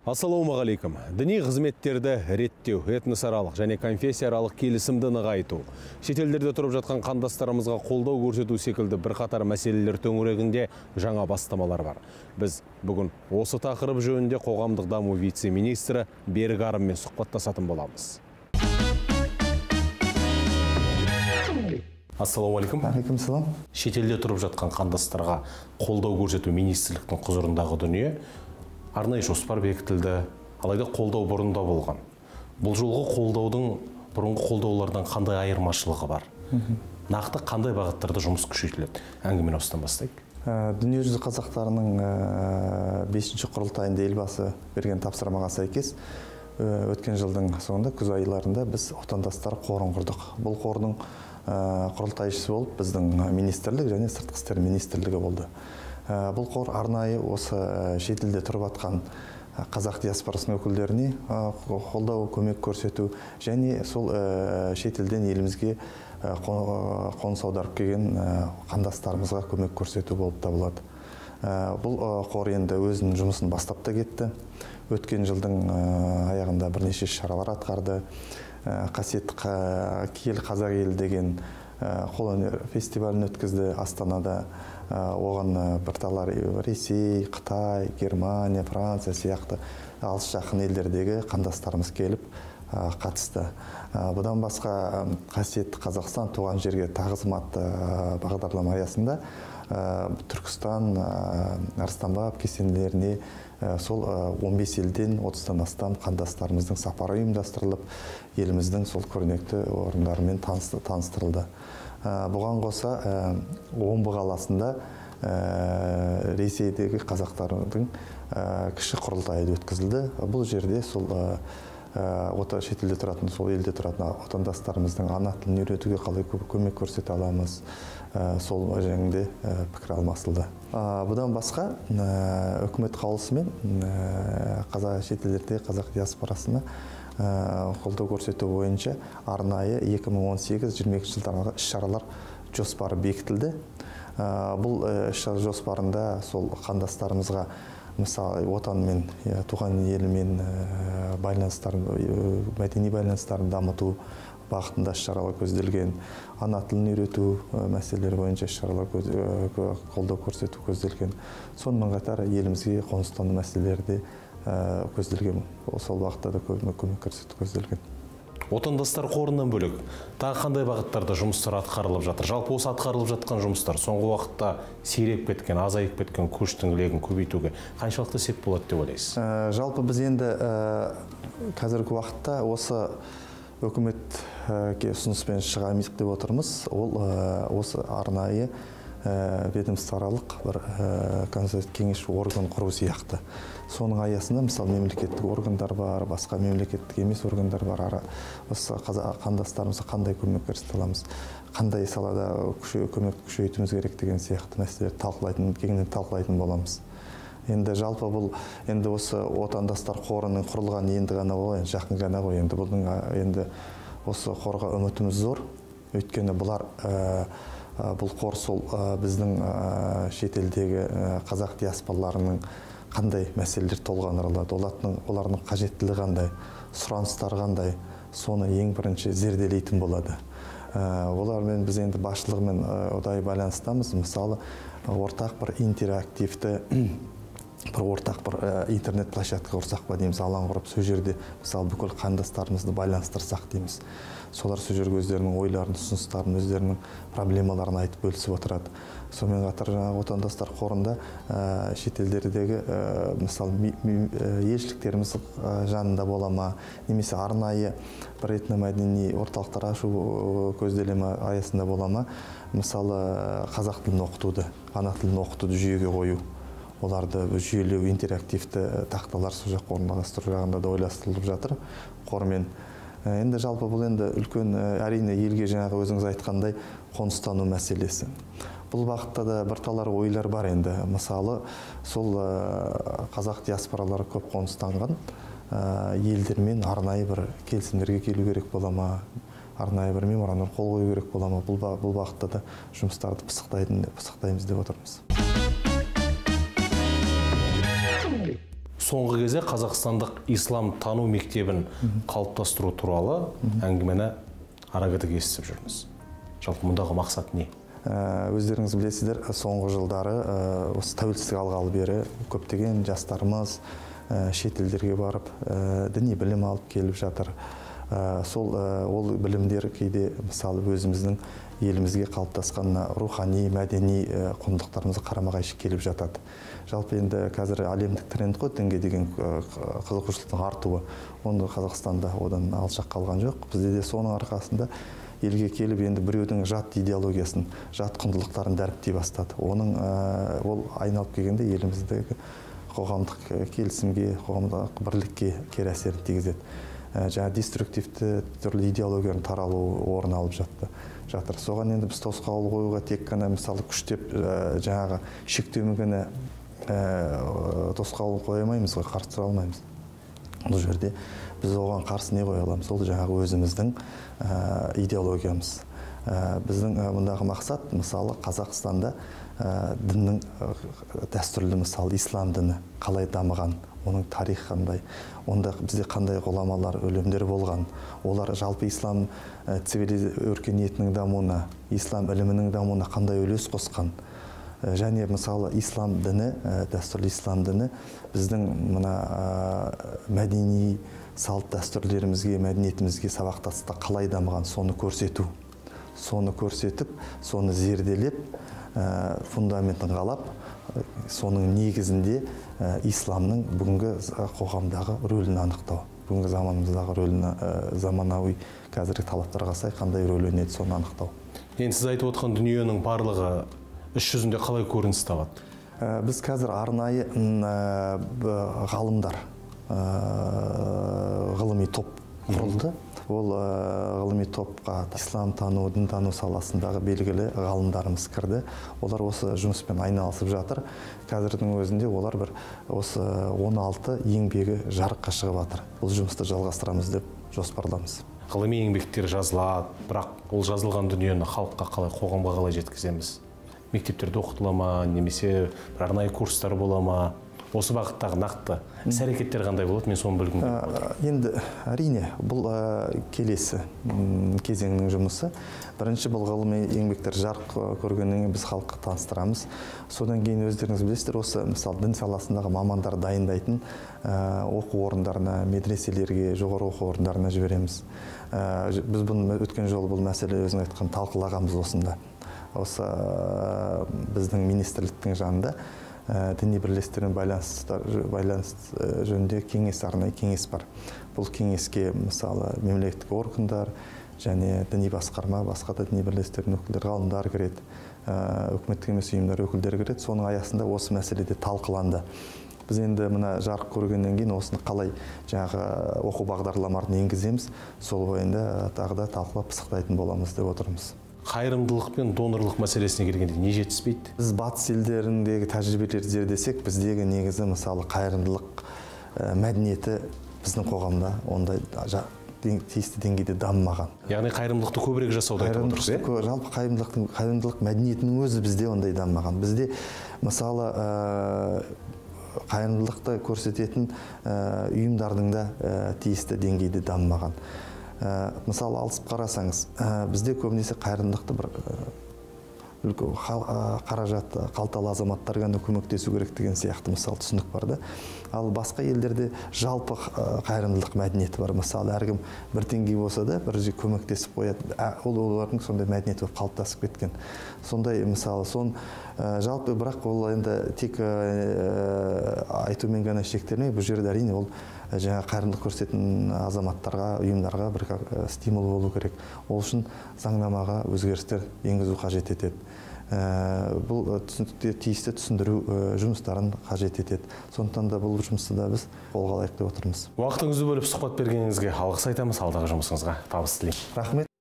Ассалаумағалейкум. Діни қызметтерді реттеу, этносаралық және конфессияаралық келісімді нығайту, шетелдерде тұрып жатқан қандастарымызға қолдау көрсету секілді бірқатар мәселелер төңірегінде жаңа бастамалар бар. Біз бүгін осы тақырып жөнінде қоғамдық даму вице-министрі Берік Арынмен сұхбаттасатын боламыз. Ассалаумағалейкум. Алейкум салам. Шетелде тұрып жатқан қандастарға қолдау көрсету министрліктің құзырындағы дүние. Арнайы жоспар бекітілді, алайда қолдау бұрында болған. Бұл жолғы қолдаудың бұрынғы қолдаулардан қандай айырмашылығы бар? Нақты қандай бағыттарда жұмыс күшейтіледі? Әңгімені осыдан бастайық. Дүниежүзі қазақтарының 5-ші құрылтайында елбасы берген тапсырмаға сәйкес, өткен жылдың соңында күз айларында біз отандастар қорын құрдық. Бұл қордың құрылтайшысы болып біздің министрлік және сыртқы істер министрлігі болды. Бұл қор арнайы осы шетелде тұрып атқан қазақ диаспорасының өкілдеріне қолдау, көмек көрсету және сол шетелден елімізге қоныс аударып келген қандастарымызға көмек көрсету болып табылады. Бұл қор енді өзінің жұмысын бастап та кетті. Өткен жылдың аяғында бірнеше шаралар атқарды. Қасиетті киелі қазақ елі деген қолөнер фестивалін өткізді Астанада. Оған бірталар Ресей, Қытай, Германия, Франция сияқты алыс жақын елдердегі қандастарымыз келіп қатысты. Бұдан басқа қасиетті Қазақстан туған жерге тағзым атты бағдарлама аясында Түркістан, Арыстанбаб кесенелеріне сол 15 елден 30-тан астам қандастарымыздың сапары ұйымдастырылып, еліміздің сол көрнекті орындарымен таныстырылды. Бұған қоса Омбы қаласында Ресейдегі қазақтардың кіші құрылтайы өткізілді. Бұл жерде сол шетелде тұратын, сол елде тұратын отандастарымыздың ана тілін үйретуге қалай көмек көрсете аламыз, сол жөнінде пікір алмасылды. Бұдан басқа үкімет қаулысымен қазақ шетелдерде қазақ диаспорасына қолдау көрсету бойынша арнайы 2018-22 жылдардағы іс-шаралар жоспары бекітілді. Бұл іс-шара жоспарында сол қандастарымызға мысалы отанмен, туған елімен байланыстарын, мәдени байланыстарын дамыту бағытында іс-шаралар көзделген, ана тілін үйрету мәселелері бойынша іс-шаралар қолдау көрсету көзделген. Сонымен қатар елімізге қоныстану мәселелері де көзделген, сол бағытта да көмек көрсету көзделген. Отандастар қорынан бөлек тағы қандай бағыттарда жұмыстар атқарылып жатыр? Жалпы осы атқарылып жатқан жұмыстар соңғы уақытта сиреп кеткен, азайып кеткен көштің легін көбейтуге қаншалықты сеп болады деп ойлайсыз? Жалпы біз енді қазіргі уақытта осы үкіметке ұсыныспен шығамыз деп отырмыз. Ол осы арнайы ведомствоаралық бір кеңес орган құру сияқты. Соның аясында мысалы мемлекеттік органдар бар, басқа мемлекеттік емес органдар бар. Осы қандастарымызға қандай көмек көрсете аламыз, қандай салада көмек күшейтуіміз керек деген сияқты мәселелерді талқылайтын, кеңінен талқылайтын боламыз. Енді жалпы бұл енді осы отандастар қорының құрылған енді ғана ғой, жақын ғана ғой. Енді бұның енді осы қорға үмітіміз зор. Өйткені бұлар бұл қор сол біздің шетелдегі қазақ диаспораларының қандай мәселелер толғандырылады, олардың қажеттілігі қандай, сұраныстары қандай, соны ең бірінші зерделейтін болады. Олармен біз енді басшылығымен ұдайы байланыстамыз. Мысалы, ортақ бір интерактивті бір ортақ бір интернет площадка құрсақ па дейміз, алаң құрып, сол жерде мысалы бүкіл қандастарымызды байланыстырсақ дейміз. Солар сол жерге өздерінің ойларын, ұсыныстарын, өздерінің проблемаларын айтып бөлісіп отырады. Сонымен қатар жаңағы отандастар қорында шетелдердегі мысалы елшіліктеріміз жанында бола ма, немесе арнайы бір этномәдени орталықтар ашу көзделе ма аясында бола ма, мысалы қазақ тілін оқытуды, ана тілін оқытуды жүйеге қою, оларды жүйелеу, интерактивті тақталар сол жаққа орналастыру жағында да ойластырылып жатыр қормен. Енді жалпы бұл енді үлкен, әрине елге жаңағы өзіңіз айтқандай қоныстану мәселесі. Бұл бағытта да бірталар ойлар бар енді. Мысалы, сол қазақ диаспоралары көп қоныстанған елдермен арнайы бір келісімдерге келу керек бола ма, арнайы бір меморандум қол қою керек бола ма, бұл бағытта да жұмыстарды пысықтаймыз деп отырмыз. Соңғы кезде қазақстандық ислам тану мектебін қалыптастыру туралы әңгімені арагідік естіп жүрміз. Жалпы мұндағы мақсат не? Өздеріңіз білесіздер, соңғы жылдары осы тәуелсіздік алғалы бері көптеген жастарымыз шет елдерге барып діни білім алып келіп жатыр. Сол ол білімдер кейде мысалы өзіміздің елімізге қалыптасқан рухани, мәдени құндылықтарымызға қарама-қайшы келіп жатады. Жалпы енді қазір әлемдік тренд қой, дінге деген қызығушылықтың артуы. Оны Қазақстанда одан алшақ қалған жоқ. Бізде де соның арқасында елге келіп енді біреудің жат идеологиясын, жат құндылықтарын дәріптей бастады. Оның ол айналып келгенде еліміздегі қоғамдық келісімге, қоғамдық бірлікке кері әсерін тигізеді. Жаңа деструктивті түрлі идеологияның таралуы орын алып жатыр. Соған енді біз тосқауыл қоюға тек қана мысалы күштеп жаңағы шектеумен ғана тосқауыл қоя алмаймыз ғой, қарсы тұра алмаймыз. Бұл жерде біз оған қарсы не қоя аламыз? Ол жаңағы өзіміздің идеологиямыз. Біздің мұндағы мақсат мысалы Қазақстанда діннің дәстүрлі мысалы ислам діні қалай дамыған, оның тарихы қандай, онда бізде қандай ғұламалар, өлімдер болған, олар жалпы ислам өркениетінің дамуына, ислам ілімінің дамуына қандай үлес қосқан. Және мысалы ислам діні, дәстүрлі ислам діні біздің мына мәдени салт дәстүрлерімізге, мәдениетімізге сабақтастықта қалай дамыған, соны көрсету. Соны көрсетіп, соны зерделеп, фундаментін қалап, соның негізінде исламның бүгінгі қоғамдағы рөлін анықтау, бүгінгі заманымыздағы рөлін, заманауи қазіргі талаптарға сай қандай рөл ойнайды, соны анықтау. Енді сіз айтып отқан дүниенің барлығы іс жүзінде қалай көрініс табады? Біз қазір арнайы ғалымдар, ғылыми топ құрылды. Ол ғылыми топқа ислам тану, дін тану саласындағы белгілі ғалымдарымыз кірді. Олар осы жұмыспен айналысып жатыр. Қазірдің өзінде олар бір осы 16 еңбегі жарыққа шығып жатыр. Бұл жұмысты жалғастырамыз деп жоспарламыз. Ғылыми еңбектер жазылады, бірақ ол жазылған дүниені халыққа қалай, қоғамға қалай жеткіземіз? Мектептерде оқытыла ма, немесе бір арнайы курстар бола ма? Осы бағыттағы нақты іс-әрекеттер қандай болады, мен соны білгім келіп отыр. Енді әрине бұл келесі кезеңнің жұмысы. Бірінші бұл ғылыми еңбектер жарық көргеннен кейін біз халыққа таныстырамыз. Содан кейін өздеріңіз білесіздер, осы мысалы дін саласындағы мамандар дайындайтын оқу орындарына, медреселерге, жоғары оқу орындарына жібереміз. Біз бұны өткен жолы бұл мәселе өзің айтқан талқылағанбыз осында. Осы біздің министрліктің жанында діни бірлестіктермен байланыс жөнінде кеңес, арнайы кеңес бар. Бұл кеңеске мысалы мемлекеттік органдар және діни басқарма, басқа да діни бірлестіктердің өкілдері, ғалымдар кіреді, үкіметтік емес ұйымдар өкілдері кіреді. Соның аясында осы мәселеде талқыланды. Біз енді мына жарық көргеннен кейін осыны қалай жаңағы оқу бағдарламаларын енгіземіз, сол бойында тағы да талқылап пысықтайтын боламыз деп отырмыз. Қайырымдылық пен донорлық мәселесіне келгенде не жетіспейді? Біз батыс елдеріндегі тәжірибелерді зерделесек, біздегі негізі мысалы қайырымдылық мәдениеті біздің қоғамда ондай тиісті деңгейде дамымаған. Яғни қайырымдылықты көбірек жасауды айтып отырсыз, иә? Жалпы қайырымдылық мәдениетінің өзі бізде ондай дамымаған. Бізде мысалы қайырымдылықты көрсететін ұйымдардың да тиісті деңгейде дамымаған. Мысалы алысып қарасаңыз, бізде көбінесе қайырымдылықты бір қаражат қалталы азаматтар ғана көмектесу керек деген сияқты мысалы түсінік бар да. Ал басқа елдерде жалпы қайырымдылық мәдениеті бар. Мысалы әркім бір теңге болса да бір көмектесіп қояды. Ол олардың сондай мәдениеті болып қалыптасып кеткен. Сондай мысалы сон жалпы, бірақ ол енді тек айтумен ғана шектелмей, бұл жерде әрине ол жаңа қайырымдылық көрсететін азаматтарға, ұйымдарға бір стимул болу керек. Ол үшін заңнамаға өзгерістер енгізу қажет етеді. Бұл тиісті түсіндіру жұмыстарын қажет етеді. Сондықтан да бұл жұмысты да біз қолға алайық деп отырмыз. Уақытыңызды бөліп сұхбат бергеніңізге алғыс айтамыз. Алдағы жұмысыңызға табыс тілеймін. Рахмет.